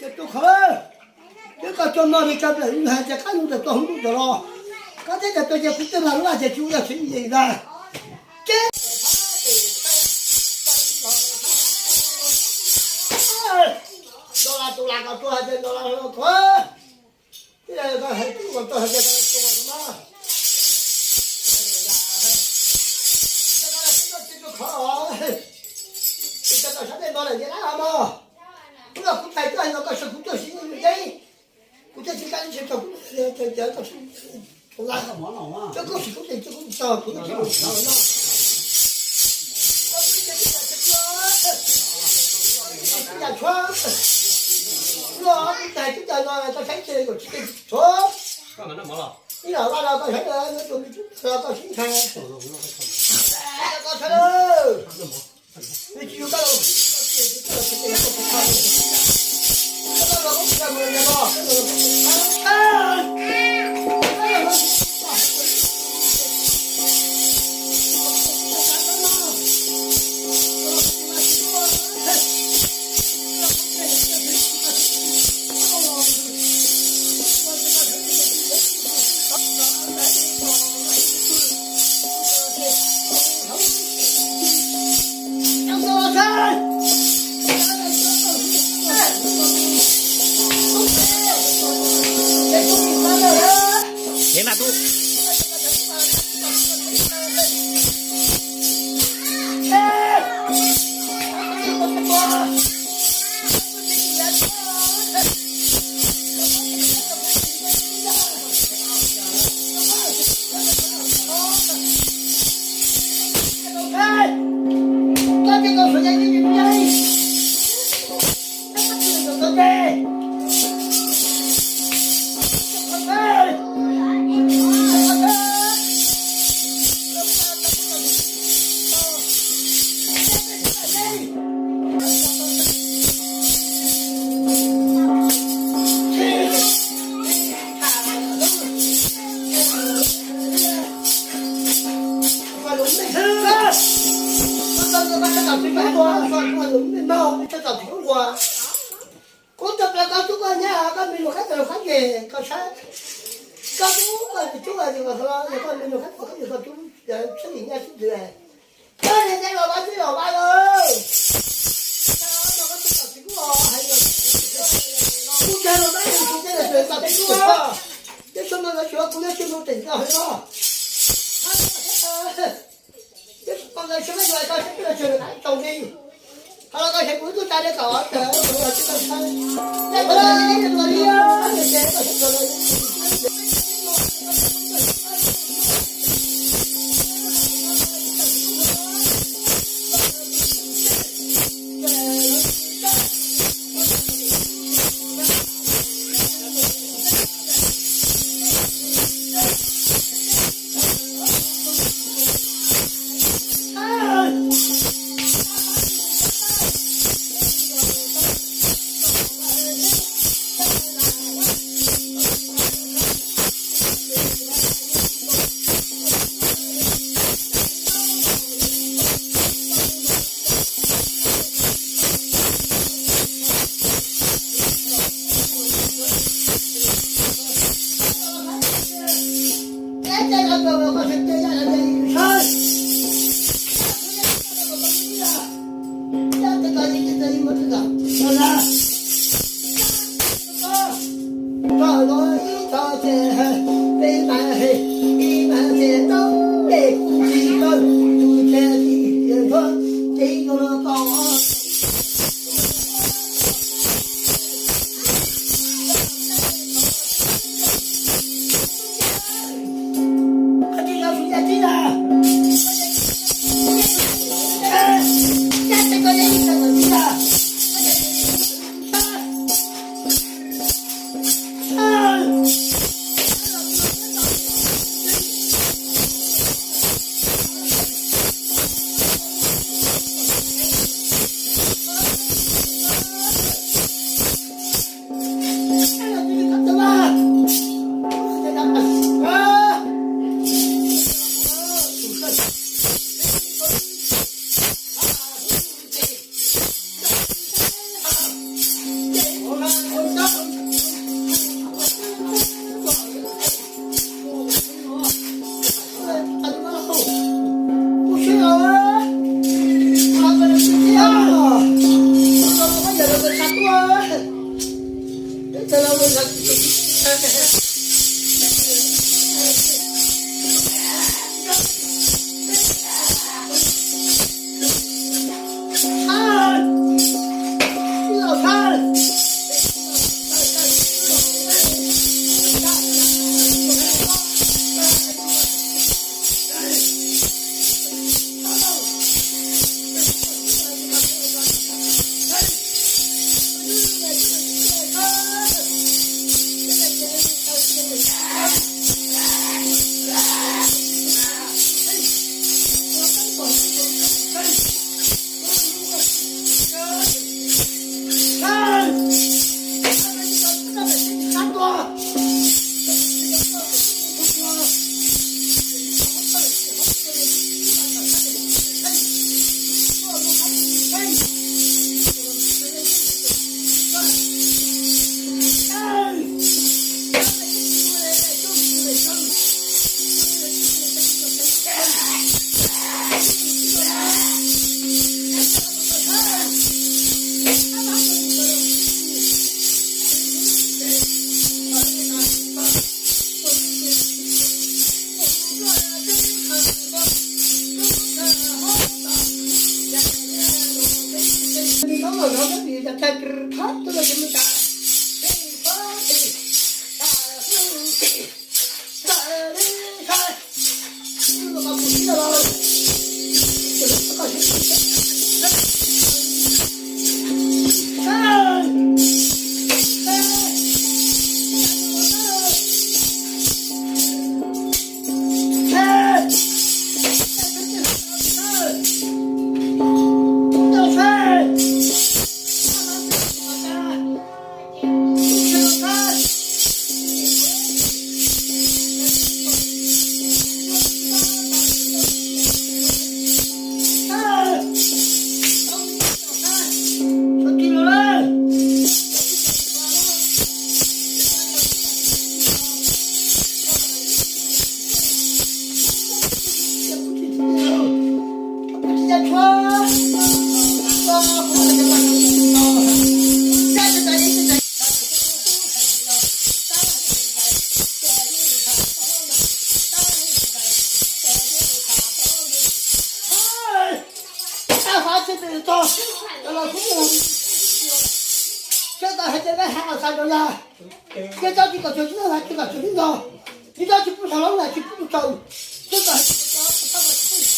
Ces tus qhov, ces koj coj no li cas plam hais tias qab ntawm tus hauv ntuj ntawd los, koj teb tias tus ces kuv twb lag lub vaj ces tsis ua yog tsev yees ntag. Ces Ntaus Las, Ntaus Las kom tuag hais tias Ntaus Las los tuag. Twb yog koj hais tub kom tuag hais tias koj tuag no. Koj tsis tau sab tej no lawm ces dab los mog. Kuv los kuv tais twb hais los koj sawv kuv tuaj siv nws yeeb. Kuv thiaj tsis kam ib txhia rau kuv, ces koj sawv kuv tais, koj kuv tais, koj kuv tais, koj kuv tais, koj kuv tais, koj kuv tais, koj kuv tais, koj saib ces yuav tsis tej tshuav. Ib los vaj los koj saib, yuav tus me tub los koj sib ntshai. Koj saib, nws tsis yog koj los, koj los, koj los, koj los, koj los, koj los, koj los, Kev mas tub. Txiv Tub Nquas, txog thaum txiv Tub Nquas, kuv tau plas koj tub koj nyab, koj me nus qab tau qab ces koj saib, koj tub koj txiv tub koj, yog koj me nus qab tau qab ces koj tub sib li nyab sib li. Koj niag ntse los vaj twb los vaj lawm. Kuv cag los vaj tus tub tej los txog txiv tub, tej xyoo no lawv tsuas kuv nyob tsis mus teem tau heev no. Tej xyoo no lawv tsuas vaj yuav tau seb peb los tsuas nqa tau li. Qhov no koj xav kuv tub tsa li kom tawm los tsis tau tau. Tej xyoo no li li Txog, los los xub, seb tas hais tias dab has xav rau yog, ces tsis kom tshuav tib neeg los tsis kom tshuav tib neeg, tsis tsis pub xav hlob los tsis pub tus tsaus, seb tas hais tias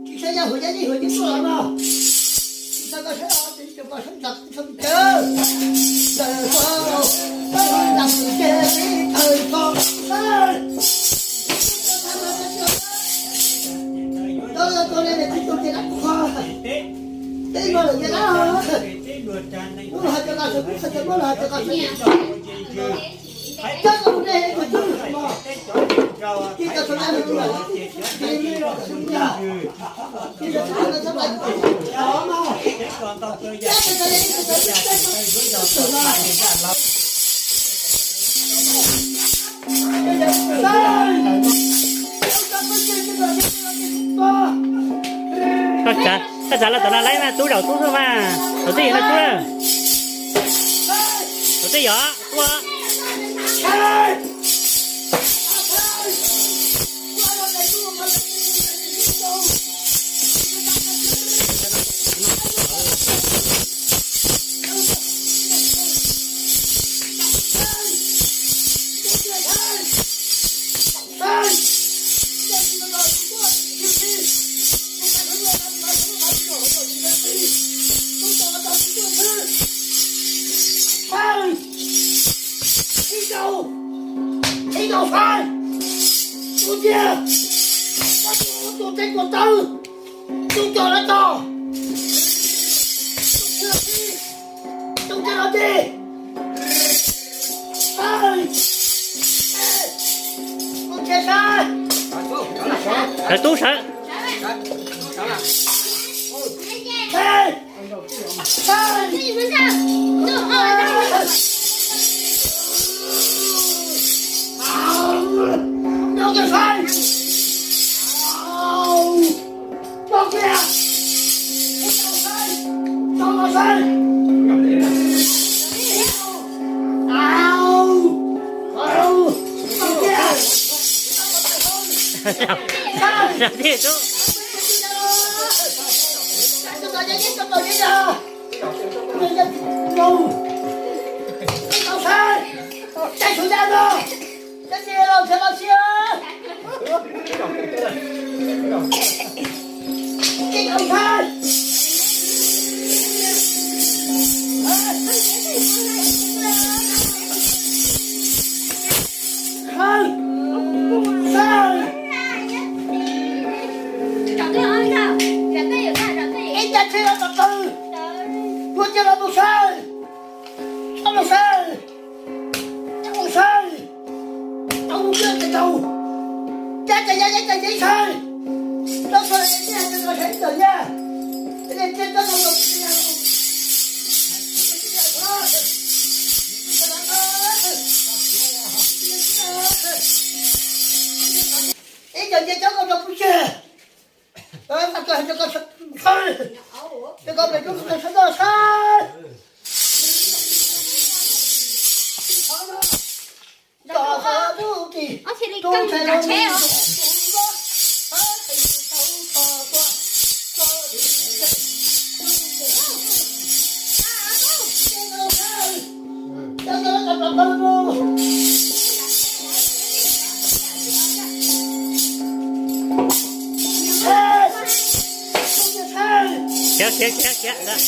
Tsis saib yog huas yab yij huas yij tuaj los no, tsis saib koj saib os, tsis saib koj saib ntawd, tsis saib ntawd, tsis saib ntawd, tsis saib ntawd, tsis saib ntawd. Tau tau le tsis tu ces dab kuv kho, teb no lawm ces dab, muab los hais tias qas sawv, muab los hais tias qas sawv. Coj tau ne, coj tau, coj tau ne, Koj tsav, koj tsav los tom no laib mas, tub zaum tub xwb mas, thaum twg yog no tub lawm. Thaum twg yog tub. Ib zaug, ib zaug saib, tus tiag, tus teb tus taw, tus coj lawv tog, tus tiag los tij, tus tiag los tij, saib, tus tiag saib, sawv tub sawv. Tub. Ib cag tsheb los tom qw, ua cia los mus saib, los saib, los saib, tau mus cia ces tau, cab cag ya cab cag ya ib saib, tau sawv cia tau saib tawm ya, cia tau los. Ib cov nce cov koj rau pub tseg, tag koj hais tias koj sawv, tias koj pem rau koj sawv tau saib. Ntawm qhov tub tim, tub ntshai los mus, cov koj rov qab mus. Khiav, khiav, khiav lawm.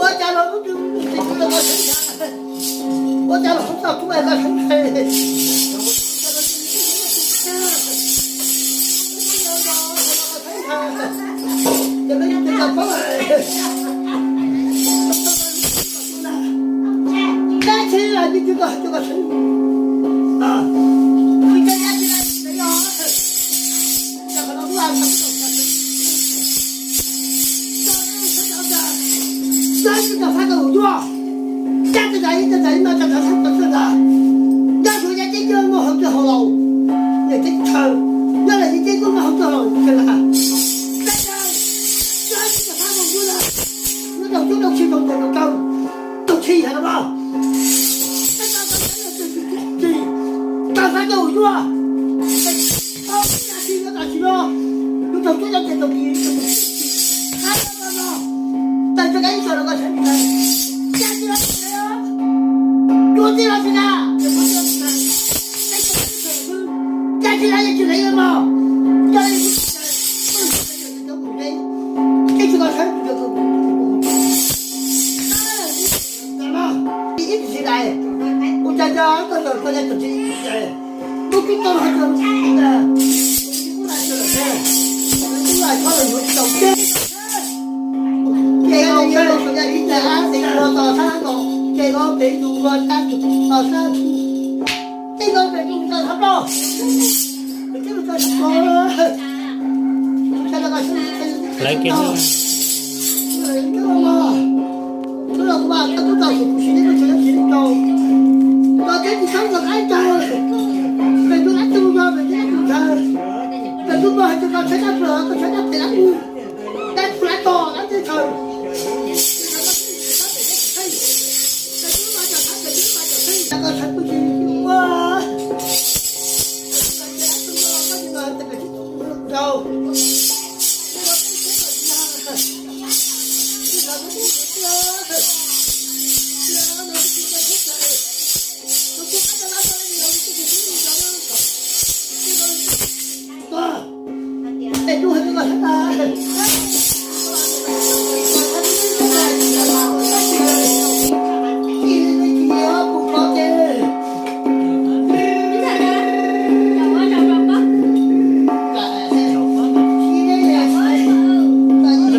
Ua cas los ub, ua cas los ub, tau tub ua tau tub. Tab sis tau fab tau hauv cuab, cab tau cov ib tau cov ib no tau tau fab tau txawj ntawd. Nyob suav yog ceb cuab muaj hauv cuab hauv laus, yog ceb chaw, nyob los yog ceb cuab muaj hauv cuab hauv laus chaw ntawd. Tab sis tau fab tau cuab ntawd, nyob rau cuab rau khi rau ntawm rau rau, rau khi yog no. Tau fab tau hauv cuab, tau ib nas this nyob tam sim no, yus tau cuab cov tes tau kis, tau kis, tau kis, tau kis, tau kis, tau kis, Lawv kiag.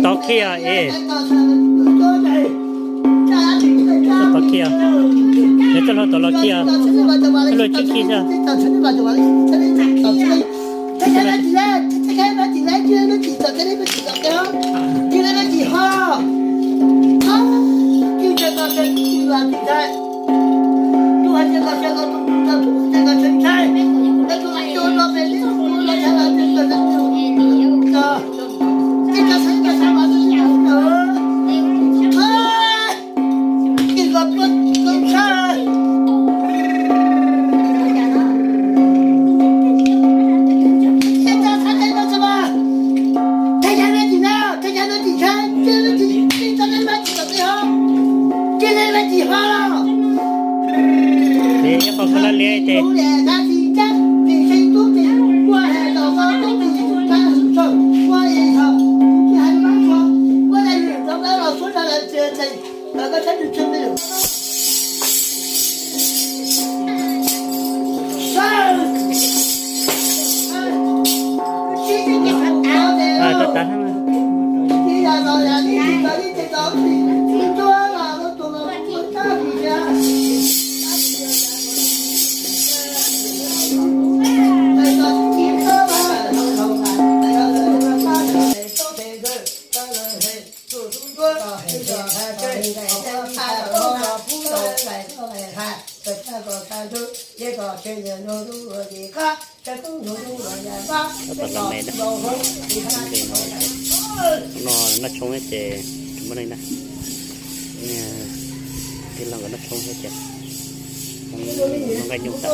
Tov kiag es. Tov kiag. Nws txoj hlua tov los kiag. Luag tsis khi xwb. Tau tas thiab. Tab tom los me na. No noj tshoob thiab ces tsis muaj neeg na. Tij laug nkawd noj tshoob thiab ces noj nqaij nyuj tag.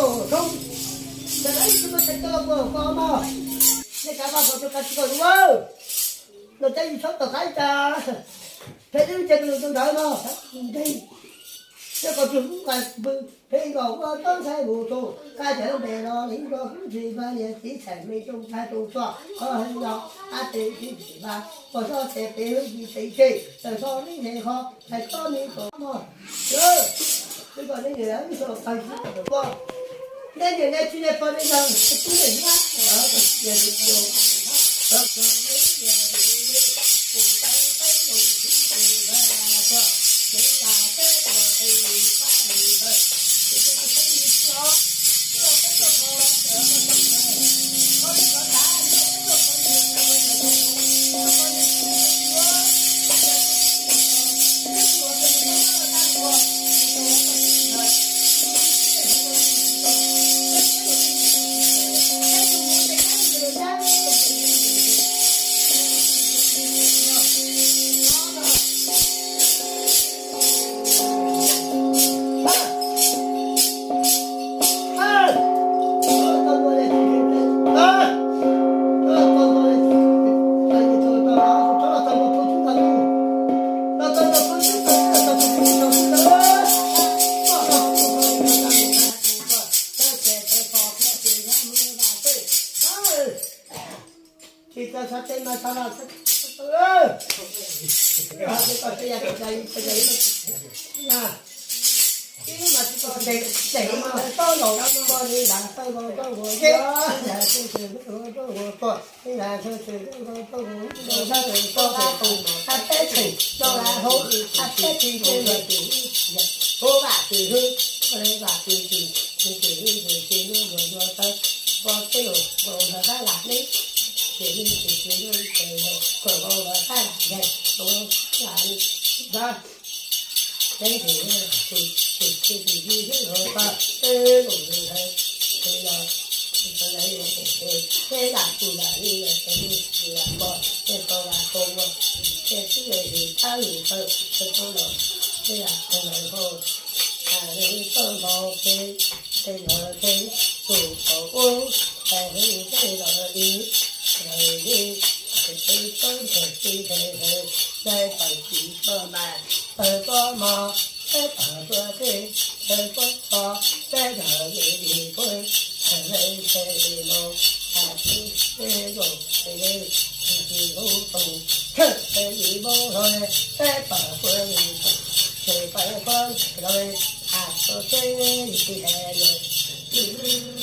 Peb nkaus ua tub ntxhais mus tus, koj cov npe no li nrog kuv tsis pab niam txiv txhais me tub ntxhais tus txog koj heev los ab tes tsis txim vas, ua txhob tes pem hwj tsis tev tseg, tawm txog neb nce qho, hais txhob neb tus mog. Wb kom neb niam wb txhob tag sib kom tus koj, neb niam neb txiv neb pog neb yawg tub neb nyab Tsis tau xav teb mas xav los xav, tsis tau teb yam tsis tau, ib lub mas tsis tau teb, teb mas tau los, tau li lam tau los tau ua, lam tau tsis tau ua, lam tau tsis tau ua, tau tau tau tau tau teb tseem tau lam hauv, teb tsis tau ua, hauv vam tsis hwb, vam tsis tsis, tsis tsis tsis tsis tsis tsis tsis tsis